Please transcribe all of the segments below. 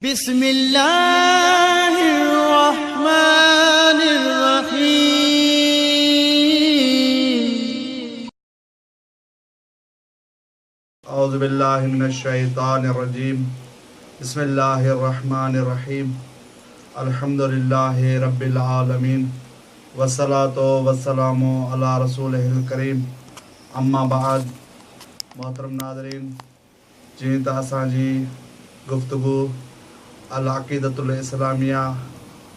بسم الله الرحمن الرحيم. اعوذ بالله من الشيطان الرجيم بسم الله الرحمن الرحيم الحمد لله رب العالمين والصلاة والسلام على رسوله الڪريم اما بعد محترم ناظرين جيئن ته اسان جي گفتگو العقيدة الاسلاميه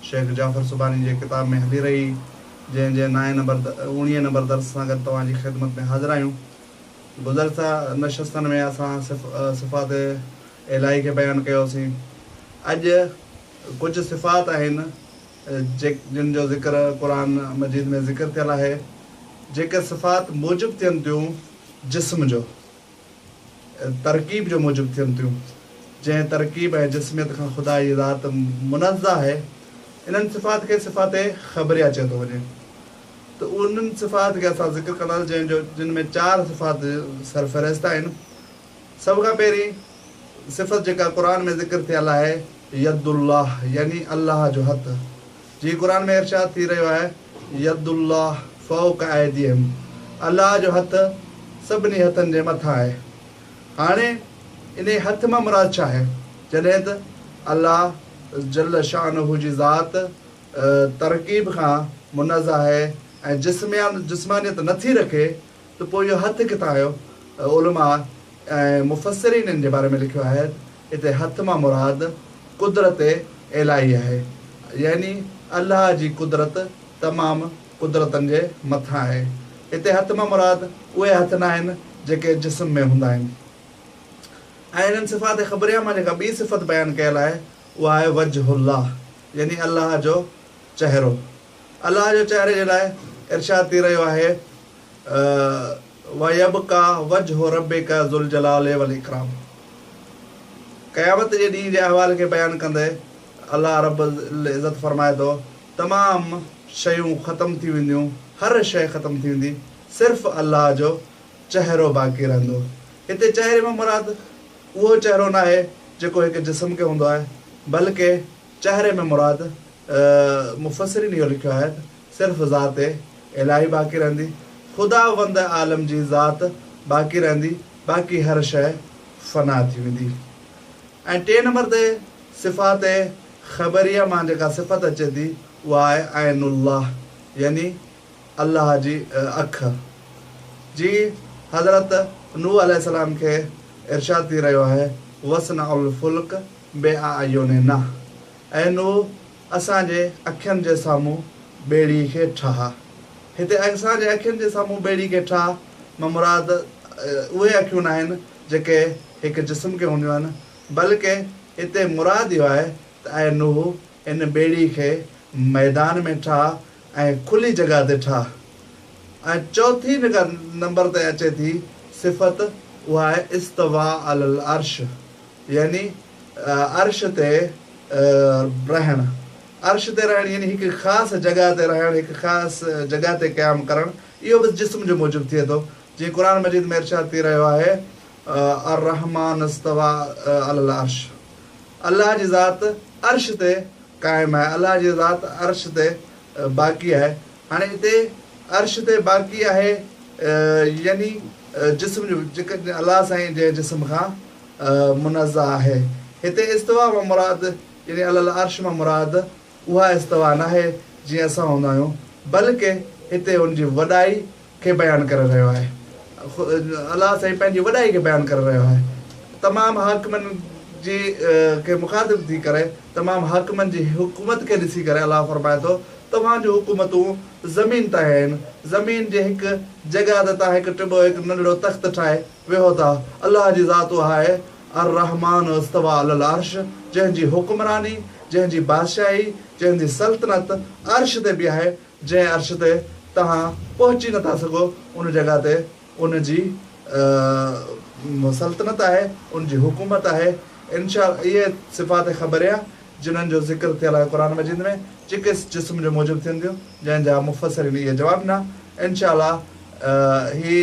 شيخ جعفر سبحاني جي ڪتاب ۾ هلي رهي جنهن جي نائين نمبر اوڻيهين نمبر درس سان گڏ توهان جي خدمت ۾ حاضر آهيون. گذرته نشستن ۾ اسان صفات الٰهي کي بيان ڪيوسين. اڄ ڪجهه صفات آهن جن جو ذڪر قرآن مجيد ۾ ذڪر ٿيل آهي جيڪي صفات موجب ٿين ٿيون جسم جو. ترڪيب جو موجب ٿين ٿيون، جنهن ترڪيب ۽ جسميت کان خدا جي ذات منزه آهي، انهن صفات کي صفات خبريه چيو ٿو وڃي ته انهن صفات کي اسان ذڪر ڪنداسين جنهن جو جن ۾ چار صفات سرفهرست آهن. سڀ کان پهرين صفت جيڪا قرآن ۾ ذڪر ٿيل آهي يد الله يعني الله جو هٿ. جيئن قرآن ۾ ارشاد ٿي رهيو آهي، يد الله فوق ايديهم الله جو هٿ سڀني هٿن جي مٿان آهي. هاڻي انهي هٿ مان مراد ڇا آهي؟ جڏهن ته الله جل شانه جي ذات ترڪيب کان منزه آهي ۽ جسمانيت نٿي رکي ته پوء اهو هٿ ڪٿان آيو؟ علماء ۽ مفسرين ان جي باري ۾ لکيو آهي ته هتي هٿ مان مراد قدرت الٰهي آهي يعني الله جي قدرت تمام قدرتن جي مٿان آهي. هتي هٿ مان مراد اهي هٿ ناهن جيڪي جسم ۾ هوندا آهن. ۽ انهن صفات خبريه مان جيڪا ٻي صفت بيان ڪيل آهي اها آهي وجه الله يعني الله جو چهرو. الله جو چهري جي لاء ارشاد ٿي رهيو آهي ويبقيٰ وجه ربک ذو الجلال والاڪرام قيامت جي ڏينهن جي احوال کي بيان ڪندي الله رب العزت فرمائي ٿو تمام شيون ختم ٿي وينديون هر شيء ختم ٿي ويندي صرف الله جو چهرو باقي رهندو هتي چهري مان مراد اهو چهرو ناهي جيڪو هڪ جسم کي هوندو آهي بلڪه چهري ۾ مراد مفسرين اهو لکيو آهي ته صرف ذات الٰهي باقي رهندي، خداوند عالم جي ذات باقي رهندي، باقي هر شيء فنا ٿي ويندي. ۽ ٽئين نمبر تي صفات خبريه مان جيڪا صفت اچي ٿي اها آهي عين الله يعني الله جي اک. جي حضرت نوح عليه السلام کي ارشاد ٿي رهيو آهي واصنع الفلڪ باعيننا اي نوح! اسان جي اکين جي سامهون ٻيڙي کي ٺاهه. هتي اسان جي اکين جي سامهون ٻيڙي کي ٺاهه مان مراد اهي اکيون ناهن جيڪي هڪ جسم کي هونديون آهن، بلڪه هتي مراد اهو آهي ته اي نوح! ان ٻيڙي کي ميدان ۾ ٺاهه ۽ کلي جڳهه تي ٺاهه. ۽ چوٿين جيڪا نمبر تي اچي ٿي صفت اها آهي استواء علي العرش يعني عرش تي رهڻ، عرش تي رهڻ يعني هڪ خاص جڳهه تي رهڻ، هڪ خاص جڳهه تي قيام ڪرڻ، اهو به جسم جو موجب ٿئي ٿو، جيئن قرآن مجيد ۾ ارشاد ٿي رهيو آهي، الرحمٰن استويٰ علي العرش، الله جي ذات عرش تي قائم آهي، الله جي ذات عرش تي باقي آهي، هاڻي هتي عرش تي باقي آهي يعني جسم جو، جيڪڏهن الله سائين جنهن جسم کان منزه آهي. هتي استواء مان مراد يعني علي العرش مان مراد اها استواء ناهي جيئن اسان هوندا آهيون بلڪه هتي ان جي وڏائي کي بيان ڪري رهيو آهي. الله سائين پنهنجي وڏائي کي بيان ڪري رهيو آهي. تمام حاڪمن جي کي مخاطب ٿي ڪري تمام حاڪمن جي حڪومت کي ڏسي ڪري الله فرمائي ٿو توهان جون حڪومتون زمين تائين آهن زمين جي هڪ جڳهه تي توهان هڪ ٽٻو هڪ ننڍڙو تخت ٺاهي ويهو ٿا، الله جي ذات اها آهي، الرحمٰن استويٰ علي العرش، جنهن جي حڪمراني، جنهن جي بادشاهي، جنهن جي سلطنت عرش تي به آهي، جنهن عرش تي توهان پهچي نٿا سگهو، ان جڳهه تي ان جي سلطنت آهي، ان جي حڪومت آهي. انشاء الله اهي صفات خبريه جنھن جو ذڪر ٿيل آهي قرآن مجيد ۾ جيڪي جسم جو موجب ٿين ٿيون جنھن جا مفسرين اهي جواب ڏنا انشاء الله هي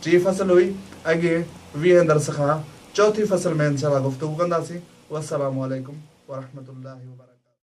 ٽين فصل هئي اڳئين ويهين درس کان چوٿين فصل ۾ انشاء الله گفتگو ڪنداسين والسلام عليڪم. ورحمة الله وبرڪاته.